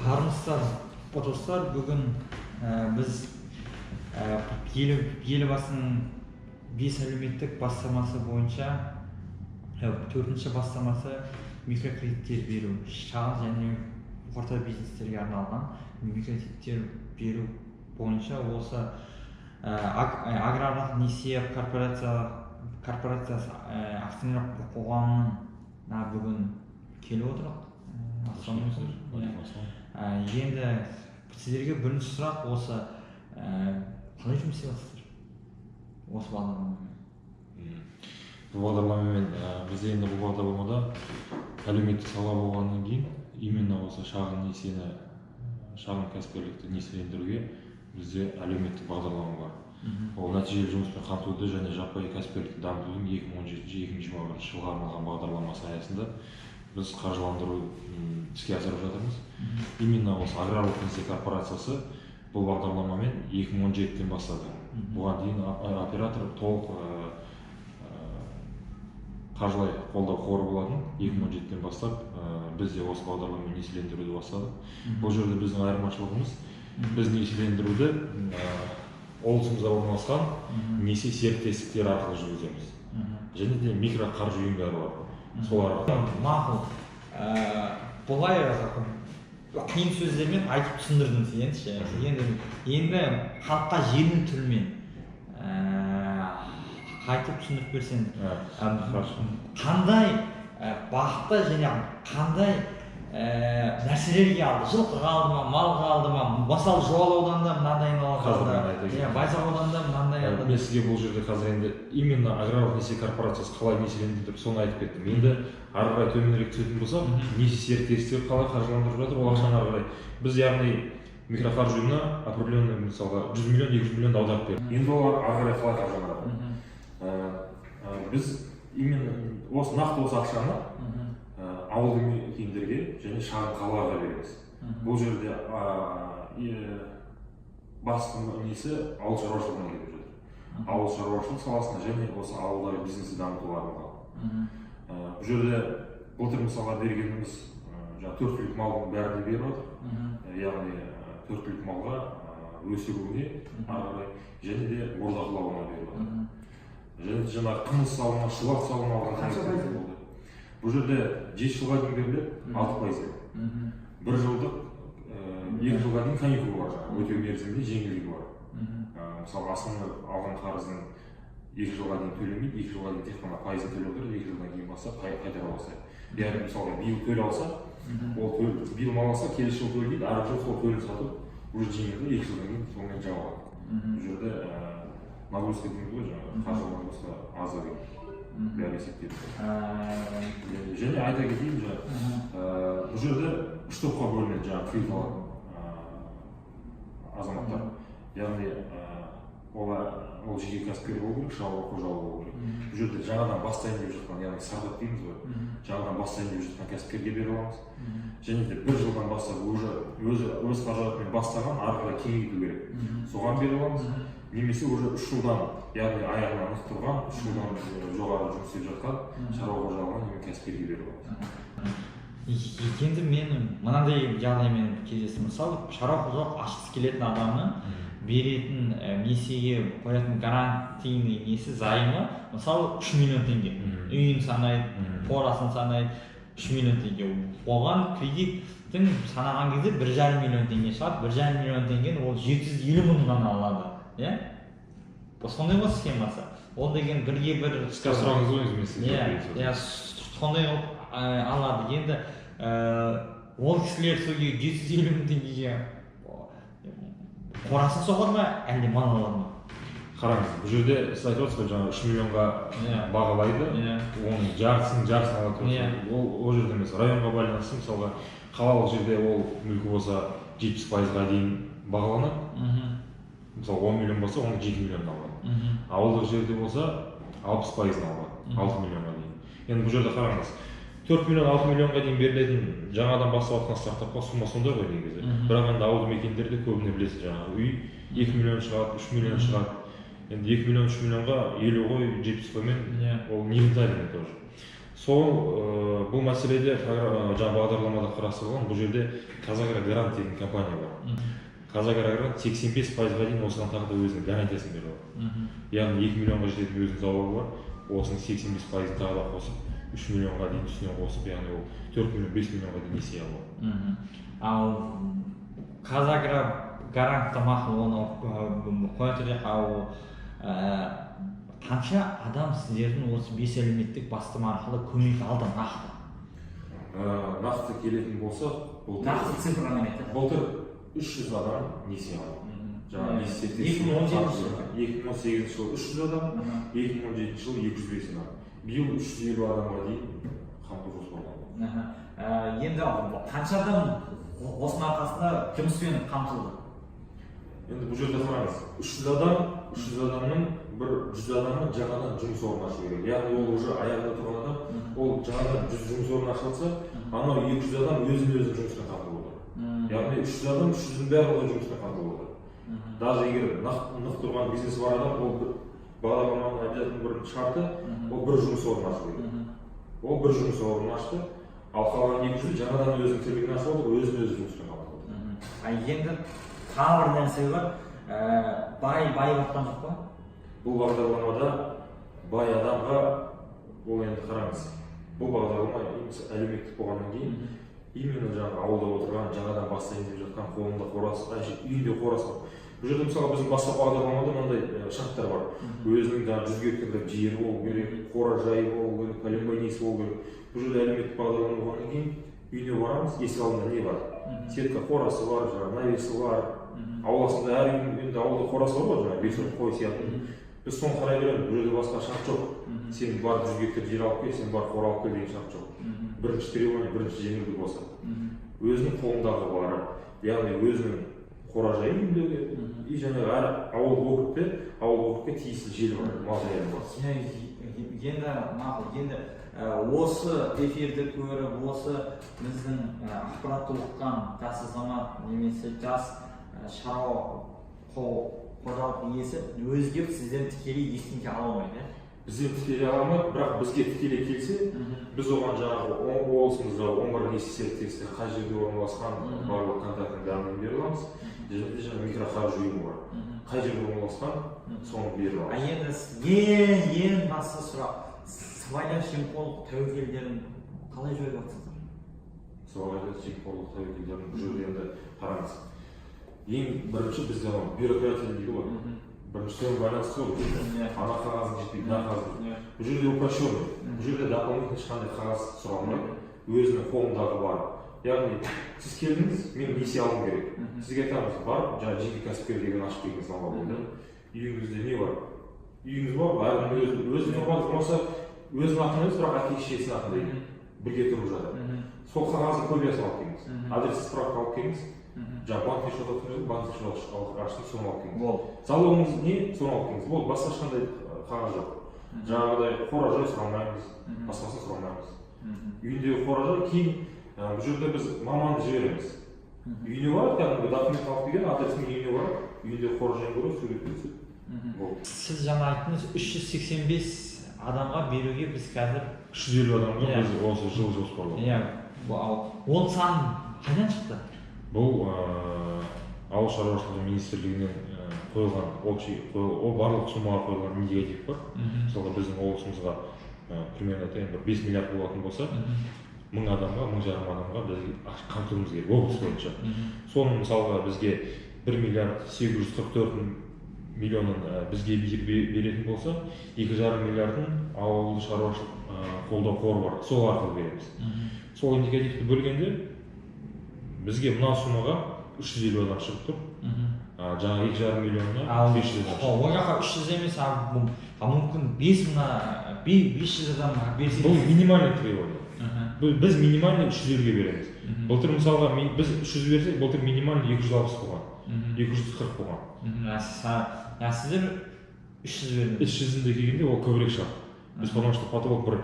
Армысыздар, достар! Бүгін біз Елбасының бес әлеуметтік бастамасы бойынша төртінші бастамасы микрокредиттер беру, шағын және орта бизнестерге арналған микрокредиттер беру бойынша осы Аграрлық несие корпорациясы акционерлік қоғамына бүгін келіп отырмық. Ассалаумағалейкум. Енді сіздерге бірінші сұрақ осы: қалай жұмыс істеп жатырсыздар осы бағдарламамен? Бұл бағдарламамен бізде енді бұл бағдарламада әлеуметтік сала болғаннан кейін именно осы шағын несиені, шағын кәсіпкерлікті несиелендіруге бізде әлеуметтік бағдарлама бар. Ол нәтижелі жұмыспен қамтуды және жаппай кәсіпкерлікті дамытудың 2017-2021 жылға арналған бағдарламасы аясында біз қаржыландыру іске асырып жатырмыз. Именно осы Аграрлық несие корпорациясы бұл бағдарламамен 2017-тен бастады. Бұған дейін оператор толық қаржылай қолдау қоры болатын. 2017-тен бастап біз де осы бағдарламамен несиелендіруді бастадық. Бұл жерде біздің айырмашылығымыз: біз несиелендіруді облысымызда орналасқан несие серіктестіктері арқылы жүргіземіз және де микроқаржы ұйымдары бар, сол арқылы. Мақұл, былай қиын сөздермен айтып түсіндірдіңіз. Енді ше, енді халыққа жеңіл тілмен айтып түсіндіріп берсеңіз. Хорошо. Қандай бағытта және қандай нәрселерге алды? Жылқыға алды ма, малға алды ма? Мысалы, Жуалы ауданында мынандай Қазір мен алды, айта кетейін. иә, Байзақ ауданында мынандай алды. Мен сізге бұл жерде қазір енді именно Аграрлық несие корпорациясы қалай несиелендірді деп соны айтып кеттім. Енді ары қарай төменірек түсетін болсақ, несие серіктестігі қалай қаржыландырып жатыр ол ақшаны ары қарай? Біз, яғни, микроқаржы ұйымына определенный, мысалға, 100 миллион, 200 миллион аударып бердік. Енді олар ары қарай қалай қаржыландырады? Біз именно осы, нақты осы ақшаны ауылды мекендерге және шағын қалаларға береміз. Бұл жерде басты несі ауыл шаруашылығына кетіп жатыр, ауыл шаруашылық саласына және осы ауылдағы бизнесті дамытуға арналған. Бұл жерде былтыр, мысалға, бергеніміз жаңағы төрт түлік малдың бәріне беріп жатыр. Яғни төрт түлік малға өсіруіне ары қарай және де бордақылауына беріп жатыр. Және де жаңағы қымыз салымына, шұбат салымына алған Қанша кредиттер пайыз? болды. Бұл жерде 7 жылға дейін беріледі 6%-бен. Бір жылдық, 2 жылға дейін каникул бар, жаңағы өтеу мерзімінде жеңілдігі бар. Мысалға, основной алған қарызын 2 жылға дейін төлемейді, 2 жылға дейін тек қана пайызын төлеп отырады, 2 жылдан кейін бастап қайтара бастайды. Яғни, мысалға, биыл төлей алса, ол биыл мал алса, келесі жылы төлейді, арғы жылы сол төлін сатып, уже жеңілді, 2 жылдан кейін сонымен жаба алады. Бұл жерде нагрузка дейміз ғой, жаңағы қаржы нагрузка аздау керек, бәрі есептеліп. Және айта кетейін, жаңағы бұл жерде үш топқа бөлінеді жаңағы кредит алатын азаматтар. Яғни ол жеке кәсіпкер болу керек, шаруа қожалығы болу керек. Бұл жерде жаңадан бастайын деп жатқан, яғни стартап дейміз ғой, жаңадан бастайын деп жатқан кәсіпкерге бере аламыз. Және де бір жылдан бастап уже өзі өз қаражатымен бастаған, ары қарай кеңейту керек, соған бере аламыз. Немесе уже 3 жылдан, яғни аяғына нық тұрған, 3 жылдан жоғары жұмыс істеп жатқан шаруа қожалығына немесе кәсіпкерге бере аламыз. Енді мен мынандай жағдаймен кездестім. Мысалы, шаруа қожалық ашқысы келетін адамның беретін несиеге қоятын гарантийный несі, займы, мысалы, 3 миллион теңге. Үйін санайды, қорасын санайды, 3 миллион теңге. Оған кредиттің санаған кезде 1,5 миллион теңге шығады. 1,5 миллион теңгені ол 750 мың ғана алады, иә, сондай ғой схемасы. Ол деген бірге бір Сіз сұрағыңыз ғой, мен сізге Иә. жауап берейін. Иә, сондай қылып алады. Енді ол кісілер сол 750 мың теңгеге қорасын соғады ма, әлде мал алады ма? Қараңыз, бұл жерде сіз айтып отырсыз ғой, жаңағы 3 миллионға бағалайды, оның жартысын алады деп отырсыз. Ол жерде емес, районға байланысты. Мысалға, қалалық жерде ол мүлкі болса, 70%-ға дейін бағаланады. Мысалы, 10 миллион болса, оның 7 миллионын алады. Ауылдық жерде болса, 60%-ын алады, 6 миллионға дейін. Енді бұл жерде қараңыз, 4 миллион, 6 миллионға дейін берілетін жаңадан бастап жатқан стартапқа сумма сондай ғой негізі. Бірақ енді ауылды мекендерде көбіне, білесіз, жаңағы үй 2 миллион шығады, 3 миллион шығады. Енді 2 миллион, 3 миллионға 50 қой, 70 қоймен ол нерентабельный тоже. Сол бұл мәселеде жаңа бағдарламада қарастырылған, бұл жерде ҚазАгроГарант деген компания бар. ҚазАгроГарант 85%-ға дейін осыған тағы да өзінің гарантиясын бере алады. Яғни 2 миллионға жететін өзінің залогы бар, осының 85%-ын тағы да қосып, 3 миллионға дейін үстіне қосып, яғни ол 4 миллион, 5 миллионға дейін несие алады. Ал ҚазАгроГарантты мақұл, оны қоя тұрайық. Ал қанша адам сіздердің осы 5 әлеуметтік бастама арқылы көмек алды нақты? Нақты келетін болсақ, нақты цифрамен айтайық. Былтыр 300 адам несие алды. Жаңа несие 2017 жылы. 2018 жылы 300 адам, 2017 жылы 205 адам. Биыл 350 адамға дейін қамту жоспарланған. Енді қанша адам осының арқасында жұмыспен қамтылды? Енді бұл жерде қараңыз, 300 адам, 300 адамның бір 100 адамы жаңадан жұмыс орнын ашу керек. Яғни ол уже аяғында тұрған адам, ол жаңадан 100 жұмыс орны ашылса, анау 200 адам өзін өзі жұмыспен қамтып отыр. Яғни 300 адам, 300-дің барлығы жұмыспен қамтылып отыр. Даже егер нық тұрған бизнесі бар адам, ол бір бағдарламаның обязательно бір шарты, ол бір жұмыс орнын ашу керек. Ол бір жұмыс орнын ашты, ал қалған 200 жаңадан өзінің тірлігін ашып отыр, өзін өзі жұмыспен қамтып отыр. А енді тағы бір нәрсе бар, бай байып жатқан жоқ па? Бұл бағдарламада бай адамға, ол енді қараңыз, бұл бағдарлама әлеуметтік болғаннан кейін, именно жаңағы ауылда отырған, жаңадан бастайын деп жатқан, қолында қорасы, үйінде қорасы бар. Бұл жерде мысалы біздің басқа бағдарламада мынандай шарттар бар. Өзінің жаңағы 100 гектарлық жері болу керек, қора жайы болу керек, пәленбай несі болу керек. Бұл жерде әлеуметтік бағдарлама болғаннан кейін үйіне барамыз, есік алдында не бар? Сетка қорасы бар, жаңағы навесі бар, ауласында әр үйдің енді ауылда қорасы бар ғой, жаңағы 5 қой сияқты. Біз соны қарай береміз, бұл жерде басқа шарт жоқ. Сен барып 100 гектар жер алып кел, сен барып қора алып кел деген шарт жоқ. Бірінші требование, бірінші жеңілдік болса. Өзінің қолындағы бары, яғни өзінің қора жайы үйіндегі, и жаңағы әр ауыл округте, ауыл округке тиісті жер бар, мал жайы бар. Енді мақұл, енді осы эфирді көріп, осы біздің ақпаратты оқыған жас азамат немесе жас шаруа қожалық иесі өзі келіп сізден тікелей ештеңе ала алмайды, иә? Бізден тікелей ала алмайды, бірақ бізге тікелей келсе, біз оған жаңағы облысымызда 11 несие серіктестігі қай жерде орналасқан, барлық контактінің бәрін бере аламыз. Және де жаңағы микроқаржы ұйымы бар, қай жерде орналасқан, соны бере аламыз. А енді ең басты сұрақ, сыбайлас жемқорлық тәуекелдерін қалай жойып жатсыздар? Сыбайлас жемқорлық тәуекелдерін бұл жерде енді қараңыз, ең бірінші бізде анау бюрократия дейді ғой, бірінші сонымен байланысты ғой бұл жерде. Ана қағазың жетпейді, мына қағазың жетпейді. Бұл жерде упрощенный, бұл жерде дополнительно ешқандай қағаз сұралмайды, өзінің қолындағы бар. Яғни сіз келдіңіз, мен несие алуым керек. Сізге айтамыз, барып жаңағы жеке кәсіпкер деген ашып келіңіз налоговыйда. Үйіңізде не бар? Үйіңіз бар, әркім өзінің тұрған болмаса өзінің атында емес, бірақ әке шешесінің атында дейді. Бірге тұрып жатыр. Сол қағаздың копиясын алып келіңіз. Адрес справка алып келіңіз. Жаңағы банкте счет ашыңыз, банкте счет ашыңыз, соны алып келіңіз. Болды. Залогыңыз не, соны алып келіңіз. Болды, басқа ешқандай қағаз жоқ. Жаңағыдай қора жай сұрамаймыз, басқасын сұрамаймыз. Үйіндегі қора жай кейін, бұл жерде біз маманды жібереміз. Үйіне барады, кәдімгі документ алып келген, адресімен үйіне барады, үйінде қора жайын көреді, суретке түседі. Болды. Сіз жаңа айттыңыз, 385 адамға беруге біз қазір 350 адамға біз осы жыл жоспарладық. Иә, ал ол сан қайдан шықты? Бұл ауыл шаруашылығы министрлігінен қойылған общий, ол барлық суммаға қойылған индикатив бар. Мысалға біздің облысымызға, примерно айтайын, бір 5 миллиард болатын болса, 1000 адамға, мың жарым адамға біз қамтуымыз керек облыс бойынша. Соның мысалға бізге 1 миллиард 844 миллионын, бізге беретін болса, екі жарым миллиардын ауыл шаруашылық, қолдау қоры бар, сол арқылы береміз. Сол индикативті бөлгенде бізге мына суммаға 350 адам шығып тұр. Жаңа екі жарым миллионына Ал 500 адам шығып ол жаққа 300 емес, а мүмкін бес мына, 500 адам берсе. Бұл минимальный требование. Біз минимальный 350-ге береміз. Былтыр мысалға біз 300 берсек, былтыр минимальный 260 болған. 240 болған. А сіздер 300 бердіңіз. Іс жүзінде келгенде ол көбірек шығады. Біз потому что потолок бір,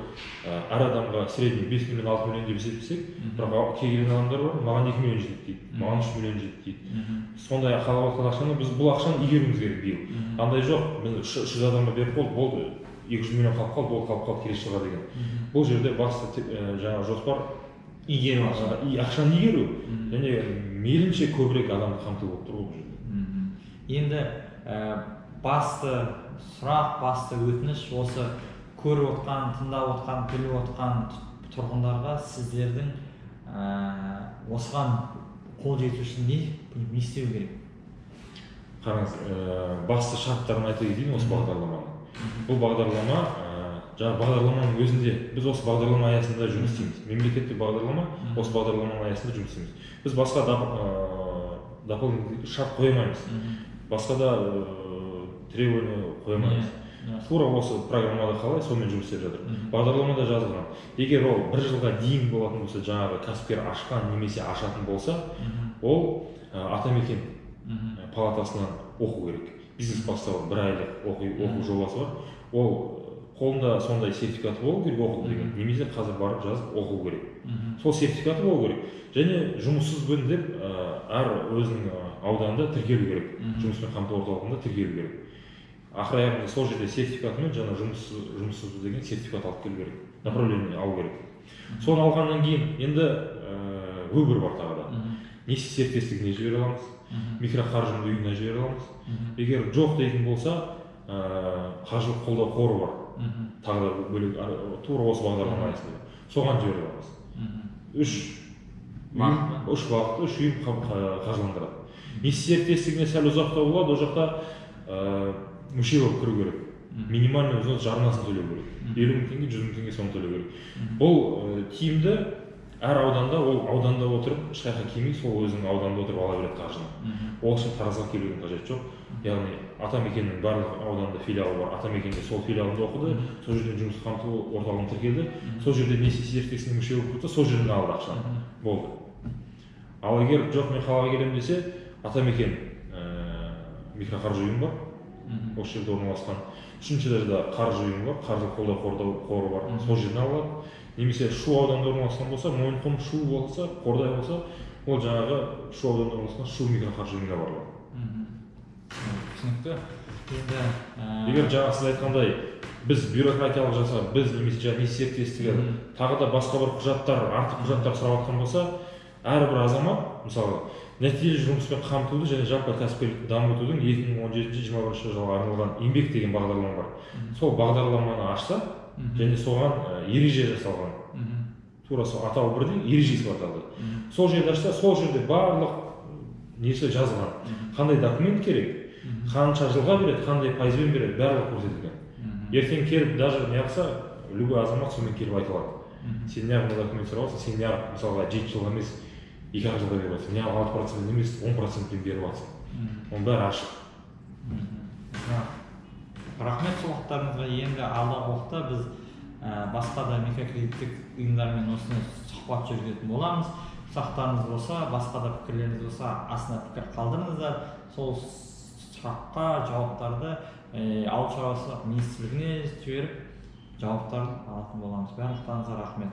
әр адамға средний 5 миллион, 6 миллион деп есептесек, бірақ келген адамдар бар, маған 2 миллион жетеді дейді, маған 3 миллион жетеді дейді. Сондай қалап жатқан ақшаны біз бұл ақшаны игеруіміз керек биыл. Андай жоқ, біз 300 адамға беріп болды, болды. 200 миллион қалып қалды, ол қалып қалды келесі жылға деген. Бұл жерде басты жаңағы жоспар игеру, ақшаны игеру және мейлінше көбірек адамды қамту болып тұр бұл жерде. Енді басты сұрақ, басты өтініш осы көріп отқан, тыңдап отқан, біліп отқан тұрғындарға сіздердің осыған қол жету үшін не істеу керек? Қараңыз, басты шарттарын айта кетейін осы бағдарламаны. Бұл бағдарлама, жаңа бағдарламаның өзінде біз осы бағдарлама аясында жұмыс істейміз. Мемлекеттік бағдарлама, осы бағдарламаның аясында жұмыс істейміз. Біз басқа дополнительный шарт қоя алмаймыз. Басқа да требование қоя алмаймыз. Тура осы программада қалай, сонымен жұмыс істеп жатыр. Бағдарламада жазылған. Егер ол бір жылға дейін болатын болса, жаңағы кәсіпкер ашқан немесе ашатын болса, ол Атамекен палатасынан оқу керек. Бизнес бастау бір айлық оқу жобасы бар. Ол қолында сондай сертификаты болу керек оқу деген, немесе қазір барып жазып оқу керек. Сол сертификаты болу керек. Және жұмыссызбын деп әр өзінің ауданында тіркелу керек. Жұмыспен қамту орталығында тіркелу керек. Ақыр аяғында сол жерде сертификатымен жаңа жұмыссызбын деген сертификат алып келу керек, направление алу керек. Соны алғаннан кейін енді выбор бар тағы да. Несие серіктестігіне жібере аламыз, микроқаржының үйіне жібере аламыз. Егер жоқ дейтін болса, қаржылық қолдау қоры бар. Тағы да бөлек тура осы бағдарлама аясында. Соған жібере аламыз. Үш бағытты, үш ұйым қаржыландырады. Несие серіктестігіне сәл ұзақтау болады, ол жақта мүше болып кіру керек. Минимальный взнос жарнасын төлеу керек. 50 мың теңге, 100 мың теңге соны төлеу керек. Бұл тиімді әр ауданда, ол ауданда отырып, ешқайда келмей, сол өзінің ауданында отырып ала береді қаржыны. Ол үшін Таразға келудің қажеті жоқ. Яғни Атамекеннің барлық ауданында филиалы бар. Атамекенде сол филиалында оқыды, сол жерден жұмыс қамту орталығына тіркелді, сол жерде несие серіктестігіне мүше болып тұрды, сол жерден алды ақшаны. Болды. Ал егер жоқ, мен қалаға келемін десе, Атамекен микроқаржы ұйымы бар, осы жерде орналасқан. Үшінші этажда қаржы ұйымы бар, қаржы қолдау қоры бар, сол жерден алады. Немесе Шу ауданында орналасқан болса, Мойынқұм, Шу болса, Қордай болса, ол жаңағы Шу ауданында орналасқан Шу микроқаржы ұйымына барады. Түсінікті. Енді егер жаңа сіз айтқандай, біз бюрократиялық жасап, біз немесе жаңа несие серіктестігі, тағы да басқа бір құжаттар, артық құжаттар сұрап жатқан болса, әрбір азамат, мысалы, нәтижелі жұмыспен қамтуды және жалпы кәсіпкерлікті дамытудың 2017-2021 жылға арналған еңбек деген бағдарлама бар. Сол бағдарламаны ашса, және соған ереже жасалған. Тура сол атауы бірдей, ережесі бар тағы. Сол жерде ашса, сол жерде барлық несі жазылған. Қандай документ керек, қанша жылға береді, қандай пайызбен береді, барлығы көрсетілген. Ертең келіп, даже неғылса, любой азамат сонымен келіп айта алады. Сен неғып мына документ сұрап алсың, сен неғып мысалға 7 жылға емес, 2 жылға беріп жатсың, неғып 6% емес, 10%-пен беріп жатсың. Оның бәрі ашық. Рахмет сұхбаттарыңызға. Енді алдағы уақытта біз басқа да микрокредиттік ұйымдармен осыны сұхбат жүргізетін боламыз. Сұрақтарыңыз болса, басқа да пікірлеріңіз болса, астына пікір қалдырыңыздар. Сол сұраққа жауаптарды Ауыл шаруашылық министрлігіне жіберіп, жауаптарын алатын боламыз. Барлықтарыңызға рахмет.